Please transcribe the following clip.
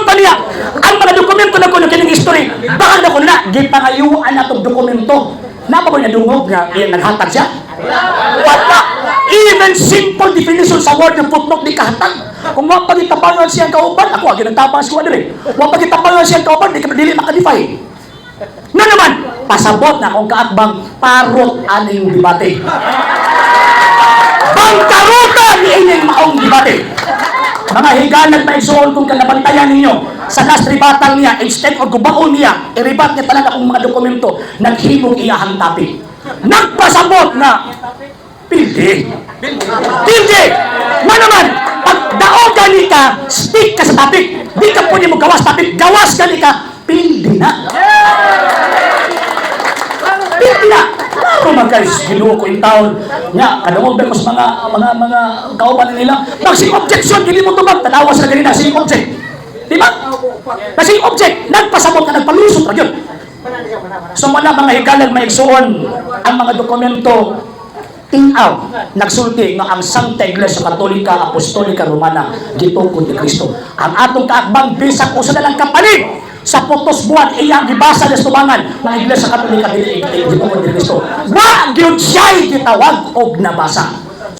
Ingon pa niya, ang mga dokumento na kuno kining history, baka na kuno na, gipangayuan na itong dokumento. Napa ba nadungog nga iya naghatag siya? Wala. Even simple definition sa word ng footnote di kahatag. Kung wa pa gitabangan siyang kauban, ako agi nagtabang sa diri. Wa pa gitabangan siyang kauban, di ka dili maka-defy. Nga naman, pasabot na akong kaatbang parot aning debate. Bangkaruta ni ining maong debate. Mga higalag na igsuon, kung kanabantayan ninyo, sa last rebuttal niya, instead of gubaon niya, i-rebut niya talaga akong mga dokumento, naghimog iyahang topic. Nagpasabot na, pildi. Pildi! Nga naman, pag daog gani ka, stick ka sa topic. Di ka pwede mo gawas topic, gawas gani ka, pildi na. Pildi na. Klaro man guys, Ginoo ko in taon. Nya, kadungog ko sa mga kauban nila. Pag si objection, dili mo tubag, tanawa sila ganina, si object. Di ba? Kasi object, nagpasabot ka, nagpalusot ra gyud. So wala, mga higalag may igsuon, ang mga dokumento tinaw nagsulti nga ang Santa Iglesia Katolika Apostolika Romana gitukod ni Kristo. Ang atong kaakbang, bisag usa na lang kapanig sa putos buwan iyang gibasa sa tubangan ng Iglesia Katolika dili gitukod ni Kristo. Wa gyud siya'y gitawag og nabasa.